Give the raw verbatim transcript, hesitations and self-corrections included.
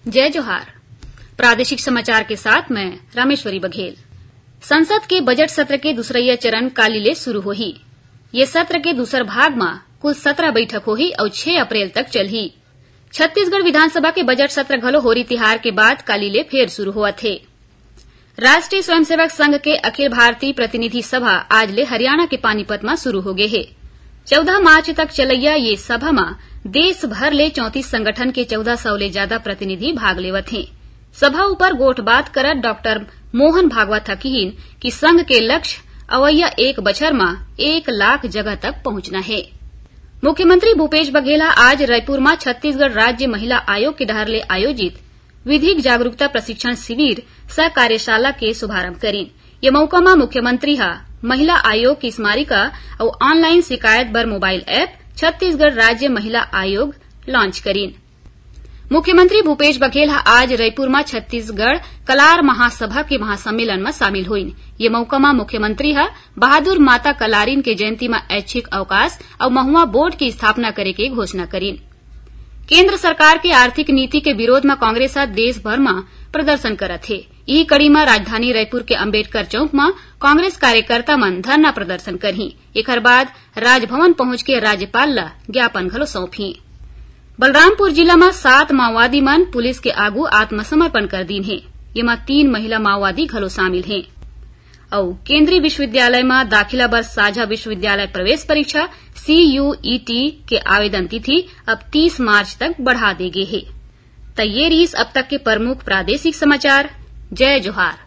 जय जोहार। प्रादेशिक समाचार के साथ मैं रामेश्वरी बघेल। संसद के बजट सत्र के दूसरइया चरण काली ले शुरू होही। ये सत्र के दूसर भाग म कुल सत्रह बैठक होही अउ छह अप्रैल तक चलही। छत्तीसगढ़ विधानसभा के बजट सत्र घलो होरी तिहार के बाद काली ले फेर शुरू होवत हे। राष्ट्रीय स्वयंसेवक संघ के अखिल भारतीय प्रतिनिधि सभा आज ले हरियाणा के पानीपत म शुरू हो गे हे। चौदह मार्च तक चलइया ये सभा म देश भर ले चौंतीस संगठन के चौदह सौ ले ज्यादा प्रतिनिधि भाग लेवत हें। सभा ऊपर गोठबात करत डॉक्टर मोहन भागवत ह किहिन कि संघ के लक्ष्य अवइया एक बछर म एक लाख जगह तक पहुंचना हे। मुख्यमंत्री भूपेश बघेल ह आज रायपुर म छत्तीसगढ़ राज्य महिला आयोग के डहर ले आयोजित विधिक जागरूकता प्रशिक्षण शिविर सह कार्यशाला के शुभारंभ करिन। ये मौका म मुख्यमंत्री ह महिला आयोग की स्मारिका अउ ऑनलाइन शिकायत बर मोबाइल ऐप छत्तीसगढ़ राज्य महिला आयोग लॉन्च करिन। मुख्यमंत्री भूपेश बघेल ह आज रायपुर म छत्तीसगढ़ कलार महासभा के महासम्मेलन म शामिल होइन। ये मौका म मुख्यमंत्री ह बहादुर माता कलारिन के जयंती म ऐच्छिक अवकाश अउ महुआ बोर्ड की स्थापना करे के घोषणा करिन। केंद्र सरकार के आर्थिक नीति के विरोध म कांग्रेस ह देश भर म प्रदर्शन करत हे। इही कड़ी म राजधानी रायपुर के अंबेडकर चौक म कांग्रेस कार्यकर्ता मन धरना प्रदर्शन करही। एखर बाद राजभवन पहुंच के राज्यपाल ल ज्ञापन घलो सौंपही। बलरामपुर जिला म सात माओवादी मन पुलिस के आगू आत्मसमर्पण कर दीन हे। येमा तीन महिला माओवादी घलो शामिल हे। अउ केंद्रीय विश्वविद्यालय म दाखिला बर साझा विश्वविद्यालय प्रवेश परीक्षा, सीयूईटी, के आवेदन तिथि अब तीस मार्च तक बढ़ा दे गे हे। त ये रिहिस अब तक के प्रमुख प्रादेशिक समाचार। जय जोहार।